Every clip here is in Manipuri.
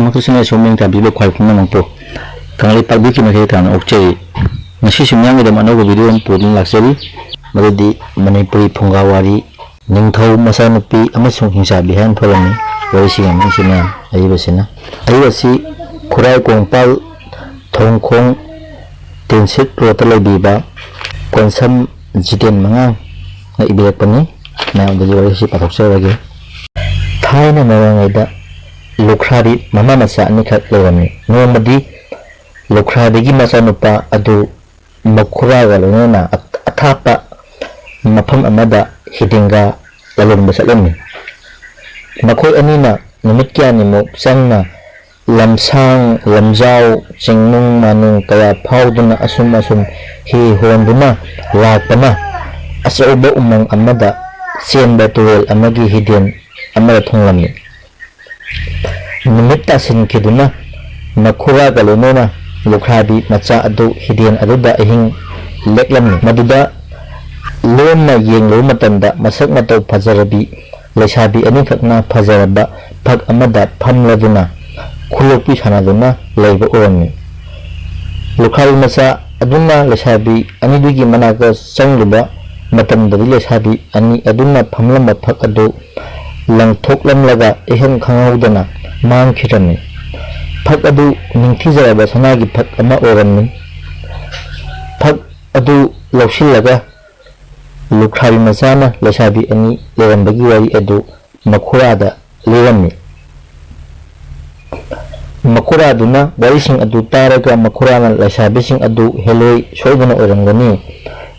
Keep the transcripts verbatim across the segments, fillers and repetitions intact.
ꯃꯈꯣꯏꯁꯤꯅ ꯁꯣꯝ ꯃꯤꯡ ꯇꯥꯕꯤꯕ ꯈ꯭ꯋꯥꯏ ꯄꯨꯝꯅꯃꯛꯄꯨ ꯀꯪꯂꯩꯄꯥꯛ ꯕꯤꯛꯀꯤ ꯃꯥꯏꯀꯩ ꯇꯥꯅ ꯑꯣꯛꯆꯔꯤ꯫ ꯉꯁꯤꯁꯨ ꯃꯤꯌꯥꯝꯒꯤꯗꯃꯛ ꯑꯅꯧꯕ ꯚꯤꯗꯤꯑꯣ ꯑꯃ ꯄꯨꯗꯨꯅ ꯂꯥꯛꯆꯔꯤ꯫ ꯃꯗꯨꯗꯤ ꯃꯅꯤꯄꯨꯔꯤ ꯐꯨꯡꯒꯥ ꯋꯥꯔꯤ ꯅꯤꯡꯊꯧ ꯃꯆꯥꯅꯨꯄꯤ ꯑꯃꯁꯨꯡ ꯍꯤꯡꯆꯥꯕꯤ ꯍꯥꯏꯅ ꯊꯣꯜꯂꯝꯃꯤ꯫ ꯋꯥꯔꯤꯁꯤꯒꯤ ꯃꯃꯤꯡꯁꯤꯅ ꯑꯏꯕꯁꯤꯅ, ꯑꯏꯕꯁꯤ ꯈꯨꯔꯥꯏ ꯀꯣꯡꯄꯥꯜ ꯊꯣꯡꯈꯣꯡ ꯇꯤꯟꯁꯤꯠ ꯔꯣꯗꯇ ꯂꯩꯕꯤꯕ ꯀꯣꯟꯁꯝ ꯖꯤꯇꯦꯟ ꯃꯉꯥꯡꯅ ꯏꯕꯤꯔꯛꯄꯅꯤ꯫ ꯃꯌꯥꯝꯗꯗꯤ ꯋꯥꯔꯤꯁꯤ ꯄꯥꯊꯣꯛꯆꯔꯒꯦ꯫ ꯊꯥꯏꯅ ꯃꯃꯥꯡꯉꯩꯗ ꯂꯨꯈ꯭ꯔꯥꯕꯤ ꯃꯃꯥ ꯃꯆꯥ ꯑꯅꯤꯈꯛ ꯂꯩꯔꯝꯃꯤ꯫ ꯅꯣꯡꯃꯗꯤ ꯂꯨꯈ꯭ꯔꯥꯕꯤꯒꯤ ꯃꯆꯥꯅꯨꯄꯥ ꯑꯗꯨ ꯃꯈꯨꯔꯥꯒ ꯂꯣꯏꯅꯅ ꯑꯊꯥꯞꯄ ꯃꯐꯝ ꯑꯃꯗ ꯍꯤꯗꯤꯡꯒ ꯂꯂꯣꯟꯕ ꯆꯠꯂꯝꯃꯤ꯫ ꯃꯈꯣꯏ ꯑꯅꯤꯅ ꯅꯨꯃꯤꯠ ꯀꯌꯥꯅꯤꯃꯨꯛ ꯆꯪꯅ ꯂꯝꯁꯥꯡ, ꯂꯝꯖꯥꯎ, ꯆꯤꯡꯅꯨꯡ ꯃꯥꯅꯨꯡ ꯀꯌꯥ ꯐꯥꯎꯗꯨꯅ ꯑꯁꯨꯝ ꯑꯁꯨꯝ ꯍꯤ ꯍꯣꯟꯗꯨꯅ ꯂꯥꯛꯄꯅ ꯑꯆꯧꯕ ꯎꯃꯪ ꯑꯃꯗ ꯆꯦꯟꯕ ꯇꯨꯔꯦꯜ ꯑꯃꯒꯤ ꯍꯤꯗꯦꯟ ꯑꯃꯗ ꯊꯨꯡꯂꯝꯃꯤ꯫ ꯅꯨꯃꯤꯠ ꯇꯥꯁꯤꯟꯈꯤꯗꯨꯅ ꯃꯈꯨꯔꯥꯒ ꯂꯣꯏꯅꯅ ꯂꯨꯈ꯭ꯔꯥꯕꯤ ꯃꯆꯥ ꯑꯗꯨ ꯍꯤꯗꯦꯟ ꯑꯗꯨꯗ ꯑꯍꯤꯡ ꯂꯦꯛꯂꯝꯃꯤ꯫ ꯃꯗꯨꯗ ꯂꯣꯟꯅ ꯌꯦꯡꯂꯨꯕ ꯃꯇꯝꯗ ꯃꯁꯛ ꯃꯇꯧ ꯐꯖꯔꯕꯤ ꯂꯩꯁꯥꯕꯤ ꯑꯅꯤꯈꯛꯅ ꯐꯖꯔꯕ ꯐꯛ ꯑꯃꯗ ꯐꯝꯂꯗꯨꯅ ꯈꯨꯂꯣꯛꯄꯤ ꯁꯥꯟꯅꯗꯨꯅ ꯂꯩꯕ ꯎꯔꯝꯃꯤ꯫ ꯂꯨꯈ꯭ꯔꯥꯕꯤ ꯃꯆꯥ ꯑꯗꯨꯅ ꯂꯩꯁꯥꯕꯤ ꯑꯅꯤꯗꯨꯒꯤ ꯃꯅꯥꯛꯇ ꯆꯪꯂꯨꯕ ꯃꯇꯝꯗꯗꯤ ꯂꯩꯁꯥꯕꯤ ꯑꯅꯤ ꯑꯗꯨꯅ ꯐꯝꯂꯝꯕ ꯐꯛ ꯑꯗꯨ ꯂꯪꯊꯣꯛꯂꯝꯂꯒ ꯏꯈꯪ ꯈꯪꯍꯧꯗꯅ ꯃꯥꯡꯈꯤꯔꯝꯃꯤ꯫ ꯐꯛ ꯑꯗꯨ ꯅꯤꯡꯊꯤꯖꯔꯕ ꯁꯅꯥꯒꯤ ꯐꯛ ꯑꯃ ꯑꯣꯏꯔꯝꯃꯤ꯫ ꯐꯛ ꯑꯗꯨ ꯂꯧꯁꯤꯜꯂꯒ ꯂꯨꯈ꯭ꯔꯥꯕꯤ ꯃꯆꯥꯅ ꯂꯩꯁꯥꯕꯤ ꯑꯅꯤ ꯂꯩꯔꯝꯕꯒꯤ ꯋꯥꯔꯤ ꯑꯗꯨ ꯃꯈꯨꯔꯥꯗ ꯂꯤꯔꯝꯃꯤ꯫ ꯃꯈꯨꯔꯥꯗꯨꯅ ꯋꯥꯔꯤꯁꯤꯡ ꯑꯗꯨ ꯇꯥꯔꯒ ꯃꯈꯨꯔꯥꯅ ꯂꯩꯁꯥꯕꯤꯁꯤꯡ ꯑꯗꯨ ꯍꯦꯂꯣꯏ ꯁꯣꯏꯗꯅ ꯑꯣꯏꯔꯝꯒꯅꯤ꯫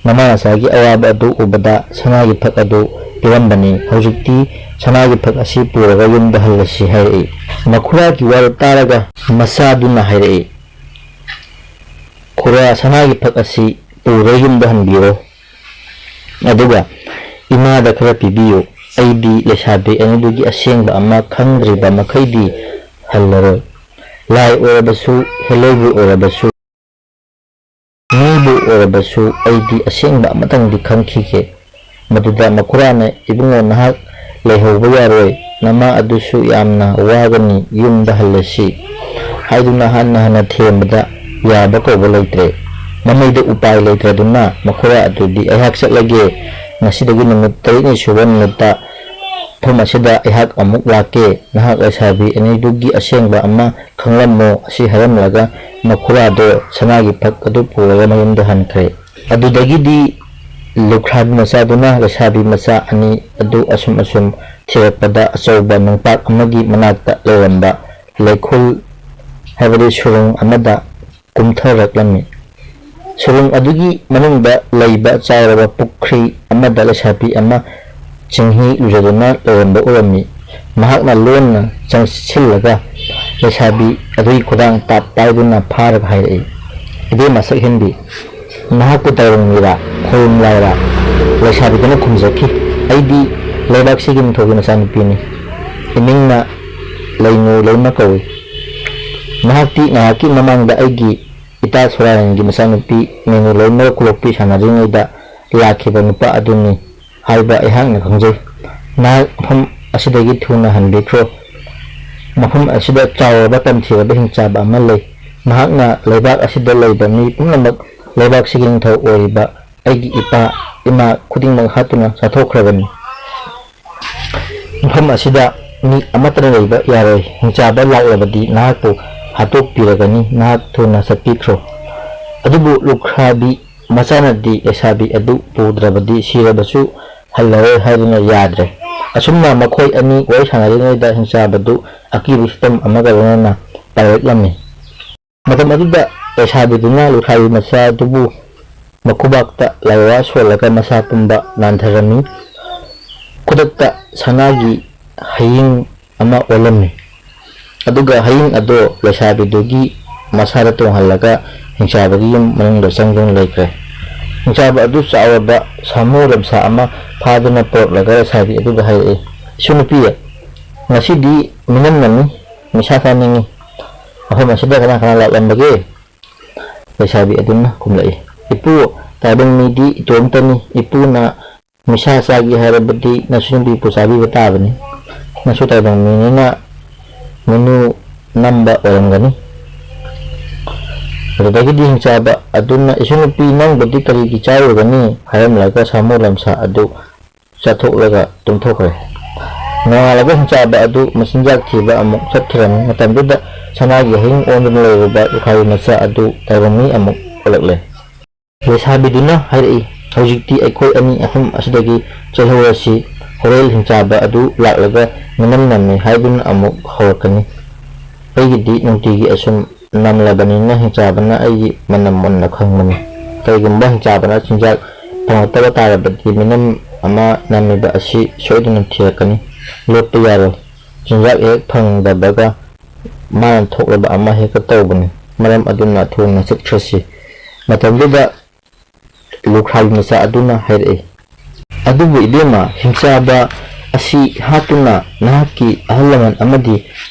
ꯃꯃꯥ ꯃꯆꯥꯒꯤ ꯑꯋꯥꯕ ꯑꯗꯨ ꯎꯕꯗ ꯁꯅꯥꯒꯤ ꯐꯛ ꯑꯗꯨ ꯄꯤꯔꯝꯕꯅꯤ꯫ ꯍꯧꯖꯤꯛꯇꯤ ꯁꯅꯥꯒꯤ ꯐꯛ ꯑꯁꯤ ꯄꯨꯔꯒ ꯌꯨꯝꯗ ꯍꯜꯂꯁꯤ ꯍꯥꯏꯔꯛꯏ꯫ ꯃꯈꯨꯔꯥꯒꯤ ꯋꯥꯗꯨ ꯇꯥꯔꯒ ꯃꯆꯥꯗꯨꯅ ꯍꯥꯏꯔꯛꯏ, "ꯈꯨꯔꯥ, ꯁꯅꯥꯒꯤ ꯐꯛ ꯑꯁꯤ ꯄꯨꯔꯒ ꯌꯨꯝꯗ ꯍꯟꯕꯤꯔꯣ꯫ ꯑꯗꯨꯒ ꯏꯃꯥꯗ ꯈꯔ ꯄꯤꯕꯤꯌꯨ꯫ ꯑꯩꯗꯤ ꯂꯩꯁꯥꯕꯤ ꯑꯅꯤꯗꯨꯒꯤ ꯑꯁꯦꯡꯕ ꯑꯃ ꯈꯪꯗ꯭ꯔꯤꯕ ꯃꯈꯩꯗꯤ ꯍꯜꯂꯔꯣꯏ꯫ ꯂꯥꯏ ꯑꯣꯏꯔꯕꯁꯨ, ꯍꯦꯂꯣꯏꯕꯨ ꯑꯣꯏꯔꯕꯁꯨ, ꯃꯤꯕꯨ ꯑꯣꯏꯔꯕꯁꯨ ꯑꯩꯗꯤ ꯑꯁꯦꯡꯕ ꯑꯃꯇꯪꯗꯤ ꯈꯪꯈꯤꯒꯦ꯫" ꯃꯗꯨꯗ ꯃꯈꯨꯔꯥꯅ, "ꯏꯕꯨꯡꯉꯣ, ꯅꯍꯥꯛ ꯂꯩꯍꯧꯕ ꯌꯥꯔꯣꯏ꯫ ꯅꯃꯥ ꯑꯗꯨꯁꯨ ꯌꯥꯝꯅ ꯋꯥꯒꯅꯤ, ꯌꯨꯝꯗ ꯍꯜꯂꯁꯤ" ꯍꯥꯏꯗꯨꯅ ꯍꯟꯅ ꯍꯟꯅ ꯊꯦꯝꯕꯗ ꯌꯥꯕ ꯀꯧꯕ ꯂꯩꯇ꯭ꯔꯦ꯫ ꯃꯃꯩꯗ ꯎꯄꯥꯏ ꯂꯩꯇ꯭ꯔꯗꯨꯅ ꯃꯈꯨꯔꯥ ꯑꯗꯨꯗꯤ "ꯑꯩꯍꯥꯛ ꯆꯠꯂꯒꯦ, ꯉꯁꯤꯗꯒꯤ ꯅꯨꯃꯤꯠ ꯇꯔꯦꯠꯅꯤ ꯁꯨꯕ ꯅꯨꯃꯤꯠꯇ ꯃꯐꯝ ꯑꯁꯤꯗ ꯑꯩꯍꯥꯛ ꯑꯃꯨꯛ ꯂꯥꯛꯀꯦ, ꯅꯍꯥꯛ ꯂꯩꯁꯥꯕꯤ ꯑꯅꯤꯗꯨꯒꯤ ꯑꯁꯦꯡꯕ ꯑꯃ ꯈꯪꯂꯝꯃꯣ" ꯑꯁꯤ ꯍꯥꯏꯔꯝꯂꯒ ꯃꯈꯨꯔꯥꯗꯣ ꯁꯅꯥꯒꯤ ꯐꯛ ꯑꯗꯨ ꯄꯨꯔꯒ ꯃꯌꯨꯝꯗ ꯍꯟꯈ꯭ꯔꯦ꯫ ꯑꯗꯨꯗꯒꯤꯗꯤ ꯂꯨꯈ꯭ꯔꯥꯕꯤ ꯃꯆꯥꯗꯨꯅ ꯂꯩꯁꯥꯕꯤ ꯃꯆꯥ ꯑꯅꯤ ꯑꯗꯨ ꯑꯁꯨꯝ ꯑꯁꯨꯝ ꯊꯤꯔꯛꯄꯗ ꯑꯆꯧꯕ ꯅꯨꯡꯄꯥꯛ ꯑꯃꯒꯤ ꯃꯅꯥꯛꯇ ꯂꯩꯔꯝꯕ ꯂꯩꯈꯣꯜ, ꯍꯥꯏꯕꯗꯤ ꯁꯨꯔꯨꯡ ꯑꯃꯗ ꯀꯨꯝꯊꯔꯛꯂꯝꯃꯤ꯫ ꯁꯨꯔꯨꯡ ꯑꯗꯨꯒꯤ ꯃꯅꯨꯡꯗ ꯂꯩꯕ ꯆꯥꯎꯔꯕ ꯄꯨꯈ꯭ꯔꯤ ꯑꯃꯗ ꯂꯩꯁꯥꯕꯤ ꯑꯃ ꯆꯤꯡꯍꯤ ꯂꯨꯖꯗꯨꯅ ꯂꯩꯔꯝꯕ ꯎꯔꯝꯃꯤ꯫ ꯃꯍꯥꯛꯅ ꯂꯣꯟꯅ ꯆꯪꯁꯤꯜꯂꯒ ꯂꯩꯁꯥꯕꯤ ꯑꯗꯨꯒꯤ ꯈꯨꯗꯥꯡ ꯇꯥꯞ ꯄꯥꯏꯗꯨꯅ ꯐꯥꯔꯒ ꯍꯥꯏꯔꯛꯏ, "ꯏꯕꯦꯝꯃ ꯁꯛꯍꯦꯟꯕꯤ, ꯅꯍꯥꯛꯄꯨ ꯇꯥꯏꯕꯪ ꯃꯤꯔꯥ, ꯈꯣꯏꯔꯨꯝ ꯂꯥꯏꯔꯥ?" ꯂꯩꯁꯥꯕꯤꯗꯨꯅ ꯈꯨꯝꯖꯈꯤ, "ꯑꯩꯗꯤ ꯂꯩꯕꯥꯛꯁꯤꯒꯤ ꯅꯤꯡꯊꯧꯒꯤ ꯃꯆꯥꯅꯨꯄꯤꯅꯤ꯫ ꯏꯃꯤꯡꯅ ꯂꯩꯅꯨ ꯂꯩꯃ ꯀꯧꯏ꯫ ꯅꯍꯥꯛꯇꯤ ꯉꯥꯏꯍꯥꯛꯀꯤ ꯃꯃꯥꯡꯗ ꯑꯩꯒꯤ ꯏꯇꯥ ꯁꯣꯔꯥꯌꯟꯒꯤ ꯃꯆꯥꯅꯨꯄꯤ ꯃꯦꯅꯨ ꯂꯩꯃꯒ ꯈꯨꯂꯣꯛꯄꯤ ꯁꯥꯟꯅꯔꯤꯉꯩꯗ ꯂꯥꯛꯈꯤꯕ ꯅꯨꯄꯥ ꯑꯗꯨꯅꯤ ꯍꯥꯏꯕ ꯑꯩꯍꯥꯛꯅ ꯈꯪꯖꯩ꯫ ꯅꯍꯥꯛ ꯃꯐꯝ ꯑꯁꯤꯗꯒꯤ ꯊꯨꯅ ꯍꯟꯕꯤꯈ꯭ꯔꯣ꯫ ꯃꯐꯝ ꯑꯁꯤꯗ ꯆꯥꯎꯔꯕ ꯇꯝꯊꯤꯔꯕ ꯍꯤꯡꯆꯥꯕ ꯑꯃ ꯂꯩ꯫ ꯃꯍꯥꯛꯅ ꯂꯩꯕꯥꯛ ꯑꯁꯤꯗ ꯂꯩꯕ ꯃꯤ ꯄꯨꯝꯅꯃꯛ ꯂꯩꯕꯥꯛꯁꯤꯒꯤ ꯅꯤꯡꯊꯧ ꯑꯣꯏꯔꯤꯕ ꯑꯩꯒꯤ ꯏꯄꯥ ꯏꯃꯥ ꯈꯨꯗꯤꯡꯃꯛ ꯍꯥꯠꯇꯨꯅ ꯆꯥꯊꯣꯛꯈ꯭ꯔꯕꯅꯤ꯫ ꯃꯐꯝ ꯑꯁꯤꯗ ꯃꯤ ꯑꯃꯠꯇꯅ ꯂꯩꯕ ꯌꯥꯔꯣꯏ꯫ ꯍꯤꯡꯆꯥꯕ ꯂꯥꯛꯂꯕꯗꯤ ꯅꯍꯥꯛꯄꯨ ꯍꯥꯠꯇꯣꯛꯄꯤꯔꯒꯅꯤ꯫ ꯅꯍꯥꯛ ꯊꯨꯅ ꯆꯠꯄꯤꯈ꯭ꯔꯣ꯫" ꯑꯗꯨꯕꯨ ꯂꯨꯈ꯭ꯔꯥꯕꯤ ꯃꯆꯥꯅꯗꯤ ꯂꯩꯁꯥꯕꯤ ꯑꯗꯨ ꯄꯨꯗ꯭ꯔꯕꯗꯤ ꯁꯤꯔꯕꯁꯨ ꯍꯜꯂꯔꯣꯏ ꯍꯥꯏꯗꯨꯅ ꯌꯥꯗ꯭ꯔꯦ꯫ ꯑꯁꯨꯝꯅ ꯃꯈꯣꯏ ꯑꯅꯤ ꯋꯥꯔꯤ ꯁꯥꯟꯅꯔꯤꯉꯩꯗ ꯍꯤꯡꯆꯥꯕꯗꯨ ꯑꯀꯤꯕ ꯁꯛꯇꯝ ꯑꯃꯒ ꯂꯣꯏꯅꯅ ꯄꯥꯏꯔꯛꯂꯝꯃꯤ꯫ ꯃꯇꯝ ꯑꯗꯨꯗ ꯂꯩꯁꯥꯕꯤꯗꯨꯅ ꯂꯨꯈ꯭ꯔꯥꯕꯤ ꯃꯆꯥꯗꯨꯕꯨ ꯃꯈꯨꯕꯥꯛꯇ ꯂꯥꯏꯋꯥ ꯁꯣꯜꯂꯒ ꯃꯁꯥ ꯄꯨꯝꯕ ꯅꯥꯟꯊꯔꯝꯃꯤ꯫ ꯈꯨꯗꯛꯇ ꯁꯅꯥꯒꯤ ꯍꯌꯤꯡ ꯑꯃ ꯑꯣꯜꯂꯝꯃꯤ꯫ ꯑꯗꯨꯒ ꯍꯌꯤꯡ ꯑꯗꯨ ꯂꯩꯁꯥꯕꯤꯗꯨꯒꯤ ꯃꯁꯥꯗ ꯇꯣꯡꯍꯜꯂꯒ ꯍꯤꯡꯆꯥꯕꯒꯤ ꯌꯨꯝ ꯃꯅꯨꯡꯗ ꯆꯪꯗꯨꯅ ꯂꯩꯈ꯭ꯔꯦ꯫ ꯍꯤꯡꯆꯥꯕ ꯑꯗꯨ ꯆꯥꯎꯔꯕ ꯁꯥꯃꯨ ꯂꯝꯁꯥ ꯑꯃ ꯐꯥꯗꯨꯅ ꯄꯨꯔꯛꯂꯒ ꯂꯩꯁꯥꯕꯤ ꯑꯗꯨꯗ ꯍꯥꯏꯔꯛꯏ, "ꯏꯁꯨ ꯅꯨꯄꯤ, ꯉꯁꯤꯗꯤ ꯃꯤꯅꯝꯅꯅꯤ, ꯅꯤꯁꯥ ꯆꯥꯅꯤꯡꯉꯤ꯫ ꯃꯐꯝ ꯑꯁꯤꯗ ꯀꯅꯥ ꯀꯅꯥ ꯂꯥꯛꯂꯝꯕꯒꯦ?" ꯂꯩꯁꯥꯕꯤ ꯑꯗꯨꯅ ꯈꯨꯝꯂꯛꯏ, "ꯏꯄꯨ, ꯇꯥꯏꯕꯪ ꯃꯤꯗꯤ ꯏꯇꯣꯝꯇꯅꯤ꯫ ꯏꯄꯨꯅ ꯅꯤꯁꯥ ꯆꯥꯒꯦ ꯍꯥꯏꯔꯕꯗꯤ ꯅꯁꯨ ꯅꯨꯄꯤꯕꯨ ꯆꯥꯕꯤꯕ ꯇꯥꯕꯅꯤ꯫ ꯅꯁꯨ ꯇꯥꯏꯕꯪ ꯃꯤꯅꯤꯅ ꯃꯤꯅꯨ ꯅꯝꯕ ꯑꯣꯏꯔꯝꯒꯅꯤ꯫ ꯑꯗꯨꯗꯒꯤꯗꯤ ꯍꯤꯡꯆꯥꯕ ꯑꯗꯨꯅ, "ꯏꯁꯨ ꯅꯨꯄꯤ, ꯅꯪꯕꯨꯗꯤ ꯀꯔꯤꯒꯤ ꯆꯥꯔꯨꯒꯅꯤ?" ꯍꯥꯏꯔꯝꯂꯒ ꯁꯥꯃꯨ ꯂꯝꯁꯥ ꯑꯗꯨ ꯆꯥꯊꯣꯛꯂꯒ ꯇꯨꯝꯊꯣꯛꯈ꯭ꯔꯦ꯫ ꯅꯣꯡꯉꯥꯜꯂꯒ ꯍꯤꯡꯆꯥꯕ ꯑꯗꯨ ꯃꯆꯤꯟꯖꯥꯛ ꯊꯤꯕ ꯑꯃꯨꯛ ꯆꯠꯈꯤꯔꯝꯃꯤ꯫ ꯃꯇꯝꯗꯨꯗ ꯁꯅꯥꯒꯤ ꯍꯌꯤꯡ ꯑꯣꯟꯗꯨꯅ ꯂꯩꯔꯨꯕ ꯂꯨꯈ꯭ꯔꯥꯕꯤ ꯃꯆꯥ ꯑꯗꯨ ꯇꯥꯏꯕꯪ ꯃꯤ ꯑꯃꯨꯛ ꯑꯣꯜꯂꯛꯂꯦ꯫ ꯂꯩꯁꯥꯕꯤꯗꯨꯅ ꯍꯥꯏꯔꯛꯏ, "ꯍꯧꯖꯤꯛꯇꯤ ꯑꯩꯈꯣꯏ ꯑꯅꯤ ꯑꯍꯨꯝ ꯑꯁꯤꯗꯒꯤ ꯆꯦꯜꯍꯧꯔꯁꯤ꯫ ꯍꯣꯔꯦꯟ ꯍꯤꯡꯆꯥꯕ ꯑꯗꯨ ꯂꯥꯛꯂꯒ ꯃꯤꯅꯝ ꯅꯝꯃꯤ ꯍꯥꯏꯗꯨꯅ ꯑꯃꯨꯛ ꯍꯧꯔꯛꯀꯅꯤ꯫ ꯑꯩꯒꯤꯗꯤ ꯅꯨꯡꯇꯤꯒꯤ ꯑꯁꯨꯝ ꯅꯝꯂꯕꯅꯤꯅ ꯍꯤꯡꯆꯥꯕꯅ ꯑꯩꯒꯤ ꯃꯅꯝ ꯃꯨꯟꯅ ꯈꯪꯕꯅꯤ꯫ ꯀꯔꯤꯒꯨꯝꯕ ꯍꯤꯡꯆꯥꯕꯅ ꯆꯤꯟꯖꯥꯛ ꯐꯪꯂꯛꯇꯕ ꯇꯥꯔꯕꯗꯤ ꯃꯤꯅꯝ ꯑꯃ ꯅꯝꯃꯤꯕ ꯑꯁꯤ ꯁꯣꯏꯗꯅ ꯊꯤꯔꯛꯀꯅꯤ꯫ ꯂꯣꯠꯄ ꯌꯥꯔꯣꯏ꯫ ꯆꯤꯟꯖꯥꯛ ꯍꯦꯛ ꯐꯪꯗꯕꯒ ꯃꯥꯅ ꯊꯣꯛꯂꯕ ꯑꯃ ꯍꯦꯛꯇ ꯇꯧꯕꯅꯤ꯫ ꯃꯔꯝ ꯑꯗꯨꯅ ꯊꯨꯅ ꯆꯠꯈ꯭ꯔꯁꯤ꯫" ꯃꯇꯝꯗꯨꯗ ꯂꯨꯈ꯭ꯔꯥꯕꯤ ꯃꯆꯥ ꯑꯗꯨꯅ ꯍꯥꯏꯔꯛꯏ, "ꯑꯗꯨꯕꯨ ꯏꯕꯦꯝꯃ, ꯍꯤꯡꯆꯥꯕ ꯑꯁꯤ ꯍꯥꯠꯇꯨꯅ ꯅꯍꯥꯛꯀꯤ ꯑꯍꯜ ꯂꯃꯟ ꯑꯃꯗꯤ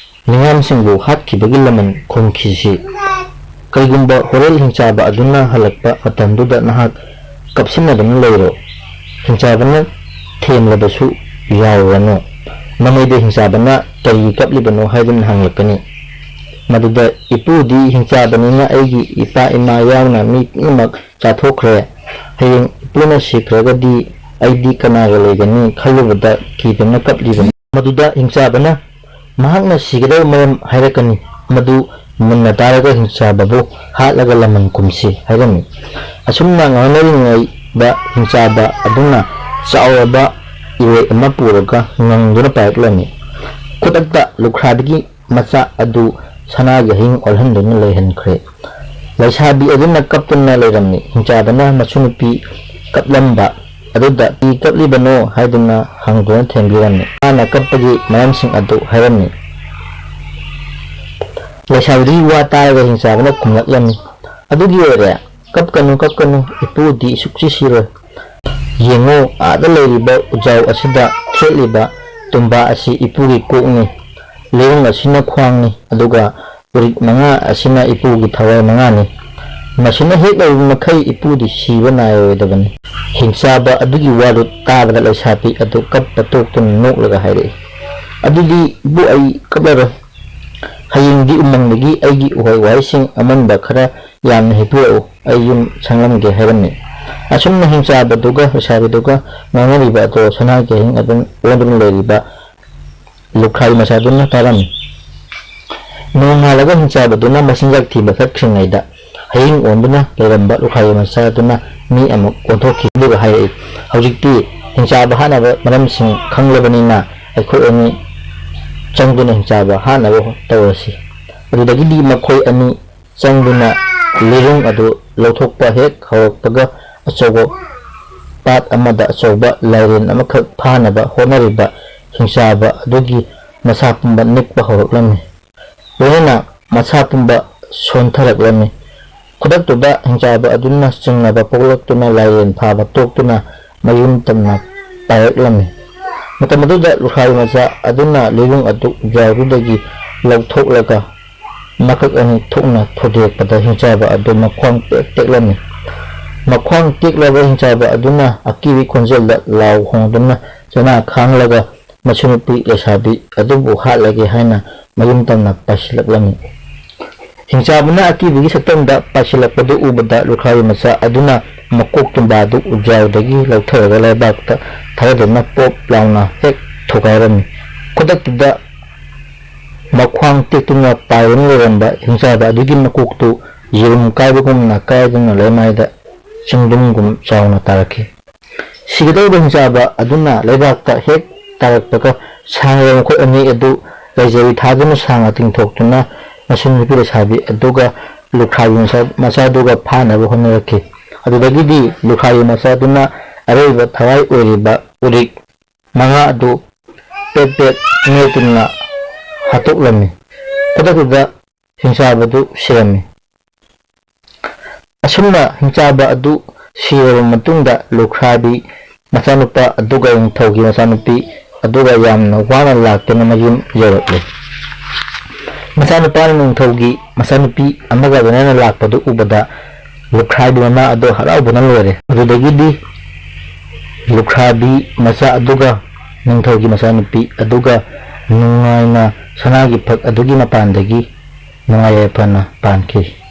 ꯃꯤꯌꯥꯝꯁꯤꯡꯕꯨ ꯍꯥꯠꯈꯤꯕꯒꯤ ꯂꯃꯟ ꯈꯨꯝꯈꯤꯁꯤ꯫ ꯀꯔꯤꯒꯨꯝꯕ ꯍꯣꯔꯦꯟ ꯍꯤꯡꯆꯥꯕ ꯑꯗꯨꯅ ꯍꯜꯂꯛꯄ ꯃꯇꯝꯗꯨꯗ ꯅꯍꯥꯛ ꯀꯞꯁꯤꯟꯅꯗꯨꯅ ꯂꯩꯔꯣ꯫ ꯍꯤꯡꯆꯥꯕꯅ ꯊꯦꯝꯂꯕꯁꯨ ꯌꯥꯎꯔꯨꯔꯅꯨ꯫ ꯃꯃꯩꯗ ꯍꯤꯡꯆꯥꯕꯅ ꯀꯔꯤꯒꯤ ꯀꯞꯂꯤꯕꯅꯣ ꯍꯥꯏꯗꯨꯅ ꯍꯪꯂꯛꯀꯅꯤ꯫ ꯃꯗꯨꯗ ꯏꯄꯨꯗꯤ ꯍꯤꯡꯆꯥꯕꯅꯤꯅ ꯑꯩꯒꯤ ꯏꯄꯥ ꯏꯃꯥ ꯌꯥꯎꯅ ꯃꯤ ꯄꯨꯝꯅꯃꯛ ꯆꯥꯊꯣꯛꯈ꯭ꯔꯦ꯫ ꯍꯌꯦꯡ ꯏꯄꯨꯅ ꯁꯤꯈ꯭ꯔꯒꯗꯤ ꯑꯩꯗꯤ ꯀꯅꯥꯒ ꯂꯩꯒꯅꯤ ꯈꯜꯂꯨꯕꯗ ꯀꯤꯗꯨꯅ ꯀꯞꯂꯤꯕꯅꯤ꯫" ꯃꯗꯨꯗ ꯍꯤꯡꯆꯥꯕꯅ ꯃꯍꯥꯛꯅ ꯁꯤꯒꯗꯕ ꯃꯔꯝ ꯍꯥꯏꯔꯛꯀꯅꯤ꯫ ꯃꯗꯨ ꯃꯨꯟꯅ ꯇꯥꯔꯒ ꯍꯤꯡꯆꯥꯕꯕꯨ ꯍꯥꯠꯂꯒ ꯂꯃꯟ ꯀꯨꯝꯁꯤ ꯍꯥꯏꯔꯝꯃꯤ꯫ ꯑꯁꯨꯝꯅ ꯉꯥꯡꯅꯔꯤꯉꯩꯗ ꯍꯤꯡꯆꯥꯕ ꯑꯗꯨꯅ ꯆꯥꯎꯔꯕ ꯏꯔꯣꯏ ꯑꯃ ꯄꯨꯔꯒ ꯉꯪꯗꯨꯅ ꯄꯥꯏꯔꯛꯂꯝꯃꯤ꯫ ꯈꯨꯗꯛꯇ ꯂꯨꯈ꯭ꯔꯥꯕꯤꯒꯤ ꯃꯆꯥ ꯑꯗꯨ ꯁꯅꯥꯒꯤ ꯍꯌꯤꯡ ꯑꯣꯜꯍꯟꯗꯨꯅ ꯂꯩꯍꯟꯈ꯭ꯔꯦ꯫ ꯂꯩꯁꯥꯕꯤ ꯑꯗꯨꯅ ꯀꯞꯇꯨꯅ ꯂꯩꯔꯝꯃꯤ꯫ ꯍꯤꯡꯆꯥꯕꯅ ꯃꯁꯨ ꯅꯨꯄꯤ ꯀꯞꯂꯝꯕ ꯑꯗꯨꯗ "ꯀꯔꯤ ꯀꯞꯂꯤꯕꯅꯣ?" ꯍꯥꯏꯗꯨꯅ ꯍꯪꯗꯨꯅ ꯊꯦꯝꯕꯤꯔꯝꯃꯤ꯫ ꯃꯥꯅ ꯀꯞꯄꯒꯤ ꯃꯔꯝꯁꯤꯡ ꯑꯗꯨ ꯍꯥꯏꯔꯝꯃꯤ꯫ ꯂꯩꯁꯥꯕꯤꯗꯨꯒꯤ ꯋꯥ ꯇꯥꯔꯒ ꯍꯤꯡꯆꯥꯕꯅ ꯈꯨꯝꯂꯛꯂꯝꯃꯤ, "ꯑꯗꯨꯒꯤ ꯑꯣꯏꯔꯦ꯫ ꯀꯞꯀꯅꯨ, ꯀꯞꯀꯅꯨ, ꯏꯄꯨꯗꯤ ꯁꯨꯛꯁꯤ ꯁꯤꯔꯣꯏ꯫ ꯌꯦꯡꯉꯨ, ꯑꯥꯗ ꯂꯩꯔꯤꯕ ꯎꯖꯥꯎ ꯑꯁꯤꯗ ꯊꯦꯠꯂꯤꯕ ꯇꯨꯝꯕꯥ ꯑꯁꯤ ꯏꯄꯨꯒꯤ ꯀꯣꯛꯅꯤ, ꯂꯩꯅꯨꯡ ꯑꯁꯤꯅ ꯈ꯭ꯋꯥꯡꯅꯤ, ꯑꯗꯨꯒ ꯎꯔꯤꯛ ꯃꯉꯥ ꯑꯁꯤꯅ ꯏꯄꯨꯒꯤ ꯊꯋꯥꯏ ꯃꯉꯥꯅꯤ꯫ ꯃꯁꯤꯅ ꯍꯦꯛ ꯂꯩꯕ ꯃꯈꯩ ꯏꯄꯨꯗꯤ ꯁꯤꯕ ꯅꯥꯏꯔꯣꯏꯗꯕꯅꯤ꯫" ꯍꯤꯡꯆꯥꯕ ꯑꯗꯨꯒꯤ ꯋꯥꯗꯨ ꯇꯥꯕꯗ ꯂꯩꯁꯥꯕꯤ ꯑꯗꯨ ꯀꯞꯄ ꯇꯣꯛꯇꯨꯅ ꯅꯣꯛꯂꯒ ꯍꯥꯏꯔꯛꯏ, "ꯑꯗꯨꯗꯤ ꯏꯕꯨ, ꯑꯩ ꯀꯞꯂꯔꯣꯏ꯫ ꯍꯌꯦꯡꯗꯤ ꯎꯃꯪꯗꯒꯤ ꯑꯩꯒꯤ ꯎꯍꯩ ꯋꯥꯍꯩꯁꯤꯡ ꯑꯃꯟꯕ ꯈꯔ ꯌꯥꯝꯅ ꯍꯦꯛꯄꯤꯔꯛꯎ, ꯑꯩ ꯌꯨꯝ ꯁꯪꯂꯝꯒꯦ" ꯍꯥꯏꯔꯝꯃꯤ꯫ ꯑꯁꯨꯝꯅ ꯍꯤꯡꯆꯥꯕꯗꯨꯒ ꯂꯩꯁꯥꯕꯤꯗꯨꯒ ꯉꯥꯡꯅꯔꯤꯕ ꯑꯗꯣ ꯁꯅꯥꯒꯤ ꯍꯌꯤꯡ ꯑꯗꯨꯝ ꯑꯣꯟꯗꯨꯅ ꯂꯩꯔꯤꯕ ꯂꯨꯈ꯭ꯔꯥꯕꯤ ꯃꯆꯥꯗꯨꯅ ꯇꯥꯔꯝꯃꯤ꯫ ꯅꯣꯡꯉꯥꯜꯂꯒ ꯍꯤꯡꯆꯥꯕꯗꯨꯅ ꯃꯆꯤꯟꯖꯥꯛ ꯊꯤꯕ ꯆꯠꯈ꯭ꯔꯤꯉꯩꯗ, ꯍꯌꯤꯡ ꯑꯣꯟꯗꯨꯅ ꯂꯩꯔꯝꯕ ꯂꯨꯈ꯭ꯔꯥꯕꯤ ꯃꯆꯥꯗꯨꯅ ꯃꯤ ꯑꯃꯨꯛ ꯑꯣꯟꯊꯣꯛꯈꯤ꯫ ꯑꯗꯨꯒ ꯍꯥꯏꯔꯛꯏ, "ꯍꯧꯖꯤꯛꯇꯤ ꯍꯤꯡꯆꯥꯕ ꯍꯥꯠꯅꯕ ꯃꯔꯝꯁꯤꯡ ꯈꯪꯂꯕꯅꯤꯅ, ꯑꯩꯈꯣꯏ ꯑꯅꯤ ꯆꯪꯗꯨꯅ ꯍꯤꯡꯆꯥꯕ ꯍꯥꯠꯅꯕ ꯇꯧꯔꯁꯤ"꯫ ꯑꯗꯨꯗꯒꯤꯗꯤ ꯃꯈꯣꯏ ꯑꯅꯤ ꯆꯪꯗꯨꯅ ꯂꯤꯔꯨꯡ ꯑꯗꯨ ꯂꯧꯊꯣꯛꯄ ꯍꯦꯛ ꯍꯧꯔꯛꯄꯒ, ꯑꯆꯧꯕ ꯄꯥꯠ ꯑꯃꯗ ꯑꯆꯧꯕ ꯂꯥꯏꯔꯦꯟ ꯑꯃꯈꯛ ꯐꯥꯅꯕ ꯍꯣꯠꯅꯔꯤꯕ ꯍꯤꯡꯆꯥꯕ ꯑꯗꯨꯒꯤ ꯃꯁꯥ ꯄꯨꯝꯕ ꯅꯤꯛꯄ ꯍꯧꯔꯛꯂꯝꯃꯤ꯫ ꯂꯣꯏꯅꯅ ꯃꯁꯥ ꯄꯨꯝꯕ ꯁꯣꯟꯊꯔꯛꯂꯝꯃꯤ꯫ ꯈꯨꯗꯛꯇꯨꯗ ꯍꯤꯡꯆꯥꯕ ꯑꯗꯨꯅ ꯆꯤꯡꯅꯕ ꯄꯣꯛꯂꯛꯇꯨꯅ ꯂꯥꯏꯔꯦꯟ ꯐꯥꯕ ꯇꯣꯛꯇꯨꯅ ꯃꯌꯨꯝ ꯇꯝꯅ ꯄꯥꯏꯔꯛꯂꯝꯃꯤ꯫ ꯃꯇꯝ ꯑꯗꯨꯗ ꯂꯨꯈ꯭ꯔꯥꯕꯤ ꯃꯆꯥ ꯑꯗꯨꯅ ꯂꯤꯔꯨꯡ ꯑꯗꯨ ꯎꯖꯥꯎꯗꯨꯗꯒꯤ ꯂꯧꯊꯣꯛꯂꯒ ꯃꯀꯛ ꯑꯅꯤ ꯊꯣꯛꯅ ꯊꯨꯗꯦꯛꯄꯗ ꯍꯤꯡꯆꯥꯕ ꯑꯗꯨ ꯃꯈ꯭ꯋꯥꯡ ꯄꯦꯛ ꯇꯦꯛꯂꯝꯃꯤ꯫ ꯃꯈ꯭ꯋꯥꯡ ꯇꯦꯛꯂꯕ ꯍꯤꯡꯆꯥꯕ ꯑꯗꯨꯅ ꯑꯀꯤꯕꯒꯤ ꯈꯣꯟꯖꯦꯜꯗ ꯂꯥꯎ ꯍꯣꯡꯗꯨꯅ ꯆꯅꯥ ꯈꯥꯡꯂꯒ ꯃꯁꯨ ꯅꯨꯄꯤ ꯂꯩꯁꯥꯕꯤ ꯑꯗꯨꯕꯨ ꯍꯥꯠꯂꯒꯦ ꯍꯥꯏꯅ ꯃꯌꯨꯝ ꯇꯝꯅ ꯄꯥꯏꯁꯤꯜꯂꯛꯂꯝꯃꯤ꯫ ꯍꯤꯡꯆꯥꯕꯅ ꯑꯀꯤꯕꯒꯤ ꯁꯛꯇꯝꯗ ꯄꯥꯏꯁꯤꯜꯂꯛꯄꯗꯨ ꯎꯕꯗ ꯂꯨꯈ꯭ꯔꯥꯕꯤ ꯃꯆꯥ ꯑꯗꯨꯅ ꯃꯀꯣꯛ ꯇꯨꯝꯕꯥꯗꯨ ꯎꯖꯥꯎꯗꯒꯤ ꯂꯧꯊꯔꯒ ꯂꯩꯕꯥꯛꯇ ꯊꯥꯗꯗꯨꯅ ꯄꯣꯞ ꯂꯥꯎꯅ ꯍꯦꯛ ꯊꯨꯒꯥꯏꯔꯝꯃꯤ꯫ ꯈꯨꯗꯛꯇꯨꯗ ꯃꯈ꯭ꯋꯥꯡ ꯇꯦꯛꯇꯨꯅ ꯄꯥꯏꯗꯨꯅ ꯂꯩꯔꯝꯕ ꯍꯤꯡꯆꯥꯕ ꯑꯗꯨꯒꯤ ꯃꯀꯣꯛꯇꯨ ꯌꯦꯔꯨꯝ ꯀꯥꯏꯕꯒꯨꯝꯅ ꯀꯥꯏꯗꯨꯅ ꯂꯩꯃꯥꯏꯗ ꯆꯤꯡꯗꯨꯝꯒꯨꯝ ꯆꯥꯎꯅ ꯇꯥꯔꯛꯈꯤ꯫ ꯁꯤꯒꯗꯧꯔꯤꯕ ꯍꯤꯡꯆꯥꯕ ꯑꯗꯨꯅ ꯂꯩꯕꯥꯛꯇ ꯍꯦꯛ ꯇꯥꯔꯛꯄꯒ, ꯁꯥꯡꯂꯕ ꯃꯈꯨꯠ ꯑꯅꯤ ꯑꯗꯨ ꯂꯩꯖꯔꯤ ꯊꯥꯗꯨꯅ ꯁꯥꯡꯅ ꯇꯤꯡꯊꯣꯛꯇꯨꯅ ꯃꯁꯨ ꯅꯨꯄꯤ ꯂꯩꯁꯥꯕꯤ ꯑꯗꯨꯒ ꯂꯨꯈ꯭ꯔꯥꯕꯤ ꯃꯆꯥ-, ꯃꯆꯥꯗꯨꯒ ꯐꯥꯅꯕ ꯍꯣꯠꯅꯔꯛꯈꯤ꯫ ꯑꯗꯨꯗꯒꯤꯗꯤ ꯂꯨꯈ꯭ꯔꯥꯕꯤ ꯃꯆꯥꯗꯨꯅ ꯑꯔꯣꯏꯕ ꯊꯋꯥꯏ ꯑꯣꯏꯔꯤꯕ ꯎꯔꯤꯛ ꯃꯉꯥ ꯑꯗꯨ ꯄꯦꯠ ꯄꯦꯠ ꯅꯦꯠꯇꯨꯅ ꯍꯥꯠꯇꯣꯛꯂꯝꯃꯤ꯫ ꯈꯨꯗꯛꯇꯨꯗ ꯍꯤꯡꯆꯥꯕꯗꯨ ꯁꯤꯔꯝꯃꯤ꯫ ꯑꯁꯨꯝꯅ ꯍꯤꯡꯆꯥꯕ ꯑꯗꯨ ꯁꯤꯔꯕ ꯃꯇꯨꯡꯗ ꯂꯨꯈ꯭ꯔꯥꯕꯤ ꯃꯆꯥꯅꯨꯄꯥ ꯑꯗꯨꯒ ꯅꯤꯡꯊꯧꯒꯤ ꯃꯆꯥꯅꯨꯄꯤ ꯑꯗꯨꯒ ꯌꯥꯝꯅ ꯋꯥꯅ ꯂꯥꯛꯇꯨꯅ ꯃꯌꯨꯝ ꯌꯧꯔꯛꯂꯦ꯫ ꯃꯆꯥꯅꯨꯄꯥꯅ ꯅꯤꯡꯊꯧꯒꯤ ꯃꯆꯥꯅꯨꯄꯤ ꯑꯃꯒ ꯂꯣꯏꯅꯅ ꯂꯥꯛꯄꯗꯨ ꯎꯕꯗ ꯂꯨꯈ꯭ꯔꯥꯕꯤ ꯃꯃꯥ ꯑꯗꯨ ꯍꯔꯥꯎꯕꯅ ꯂꯣꯏꯔꯦ꯫ ꯑꯗꯨꯗꯒꯤꯗꯤ ꯂꯨꯈ꯭ꯔꯥꯕꯤ ꯃꯆꯥ ꯑꯗꯨꯒ ꯅꯤꯡꯊꯧꯒꯤ ꯃꯆꯥꯅꯨꯄꯤ ꯑꯗꯨꯒ ꯅꯨꯡꯉꯥꯏꯅ ꯁꯅꯥꯒꯤ ꯐꯛ ꯑꯗꯨꯒꯤ ꯃꯄꯥꯟꯗꯒꯤ ꯅꯨꯡꯉꯥꯏ ꯌꯥꯏꯐꯅ ꯄꯥꯟꯈꯤ꯫